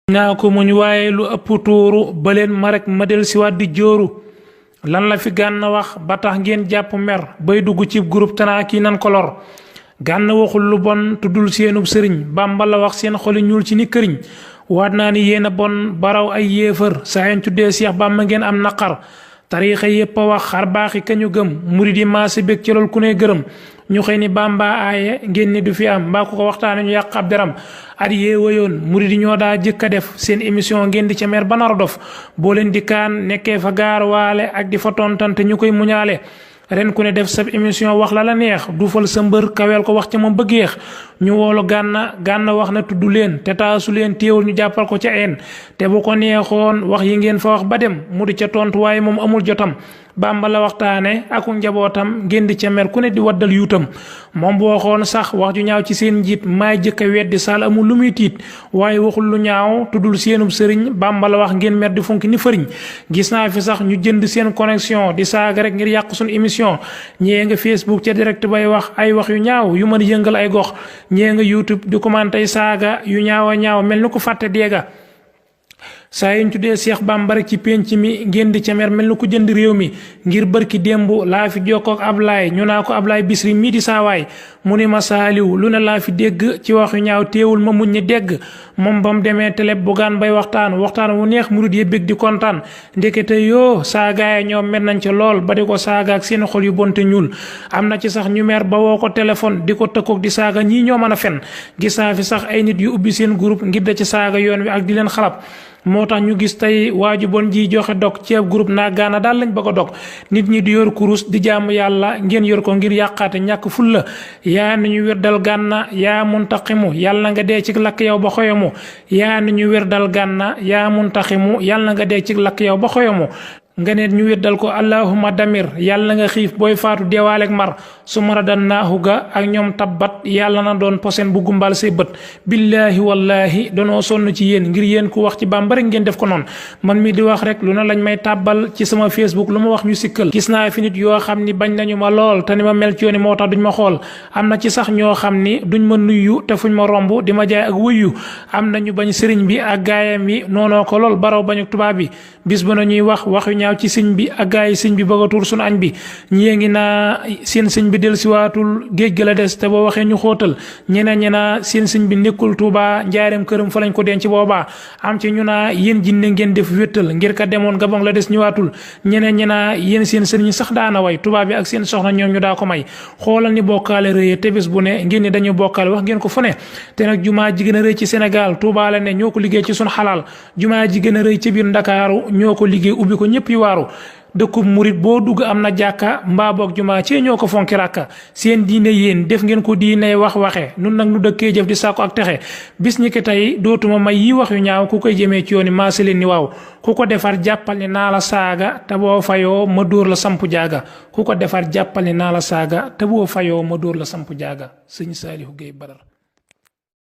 naa ko muñ waaye lu ëpp tuuru baleen ma rek ma del siwaat di jóoru lan la fi Gana wax ba tax ngeen jàpp mer bay dugg ci groupe tanaa kii nan ko lor Gana waxul lu bon tuddul seenub sëriñ Bàmba la wax seen xoli ñuul ci ni këriñ waat naa ni yéen a bon baraw ay yéefar saa yeen tuddee Seex Bàmba ngeen am naqar tariixa yépp a wax xar baaxi kañu gëm murid yi maase bég ci lool ku ne gërëm ñu xëy ni Bàmba aaye ngeen ni du fi am mbaa ku ko waxtaane ñu yàq ab deram at yee wayoon murid yi ñoo daa jëkk a def seen émission ngeen di ca mer ba nar a dof boo leen di kaan nekkee fa gaar waale ak di fa tontante ñu koy muñaale ren ku ne def sab émission wax la neex duufal sa mbër kaweel ko wax ca moom bëggeex ñu woolu Gana wax na tudd leen te taasu leen téewul ñu jàppal ko ca een te bu ko neexoon wax yi ngeen fa wax ba dem mu di ca tontu waaye moom amul jotam Bàmba la waxtaane aku njabootam ngeen di ca mer ku ne di waddal yuutam moom bu waxoon sax wax ju ñaaw ci seen njiit maay jëkk a weddi saal amul lu muy tiit waaye waxul lu ñaaw tuddul seenub sëriñ Bàmba la wax ngeen mer di funki ni fëriñ gis naa fi sax ñu jënd seen connexion di saaga rek ngir yàq suñu émission ñee nga Facebook ca direct bay wax ay wax yu ñaaw yu mën a yëngal ay gox ñee nga YouTube di commenter saaga yu ñaaw a ñaaw mel ni ko fàtte deega saa yi ñu tuddee Seex Bàmba rek ci pénc mi ngeen di ca mer mel ni ku jënd réew mi ngir bërki démb laa fi jokkook Ablaay ñu naa ko Ablaay Bisri mii di saawaay mu ni ma saaliw lu ne laa fi dégg ci wax yu ñaaw teewul ma muñ ni dégg moom ba mu demee télé Bougane bay waxtaan wu neex murid yi bég di kontaan ndekete yoo saagaaya ñoom mer nañ ca lool ba di ko saaga ak seen xol yu bonte ñuul am na ci sax ñu mer ba woo ko téléphone di ko tëkkook di saaga ñii ñoo mën a fen gis naa fi sax ay nit yu ubbi seen groupe ngir da ci saaga yoon wi ak di leen xalab moo tax ñu gis tey waaju bon ji joxe dog ci ab groupe naa Gana daal lañ bëgg a dog nit ñi di yor kurus di jaamu yàlla ngeen yor ko ngir yàqaate ñàkk fulla yaa nañu wérdal Gana yaa muntaximu yàlla nga dee ci lakk yow ba xoyamu yaa nañu wérdal Gana yaa muntaximu yàlla nga dee ci lakk yow ba xoyamu nga ne ñu weddal ko allahumma damir yàlla nga xiif booy faatu deewaaleeg mar su mara dan naaxu ga ak ñoom tabbat yàlla na doon posen bu gumbal say bët billaahi wallaahi danoo sonn ci yéen ngir yéen ku wax ci Bàmba rek ngeen def ko noonu man mi di wax rek lu na lañ may tàbbal ci sama Facebook lu ma wax ñu sikkal gis naa fi nit yoo xam ni bañ nañu ma lool te ni ma mel ci yoon moo tax duñ ma xool am na ci sax ñoo xam ni duñ ma nuyu te fuñ ma romb di ma jaay ak wëyu am na ñu bañ sëriñ bi ak gaayam yi noonoo ko lool baraw bañu tubaab bi bis bu na ñuy wax yu ñaaw ci sëñ bi ak gaay yi sëñ bi bëgg a tuur sunu añ bi ñii ngi naa seen sëñ bi del siwaatul géej ga la des te boo waxee ñu xóotal ñeneen ñi naa seen sëñ bi nekkul Tuuba njaareem këram fa lañ ko denc boobaa am ci ñu naa yéen jinne ngeen def wéttal ngir ka demoon Gabon la des ñëwaatul ñeneen ñi naa yéen seen sëriñ sax daana way tubaab bi ak seen soxna ñoom ñu daa ko may xoolal ni bokkaale rëyee te bés bu ne ngeen ni dañu bokkaale wax ngeen ko fu ne te nag jumaa ji gën a rëy ci Sénégal Tuuba la ne ñoo ko liggéey ci sun xalaal jumaa ji gën a rëy ci biir Ndakaaru ñoo ko liggéey ubbi ko ñëpp yi waaru dëkkub murit boo dugg am na jàkka mbaa boog jumaa ci ñoo ko fonki ràkka seen diine yéen def ngeen ko diine waxe nun nag nu dëkkee jëf di sàkku ak texe bis ñi ki tey dootuma may yi wax yu ñaaw ku koy jëmee ci yooni maase leen ni waaw ku ko defar jàppal ni naa la saaga te boo fayoo ma dóor la samp jaaga ku ko defar jàppal ni naa la saaga te boo fayoo ma dóor la samp jaaga sëñ Saalihu Géey Badar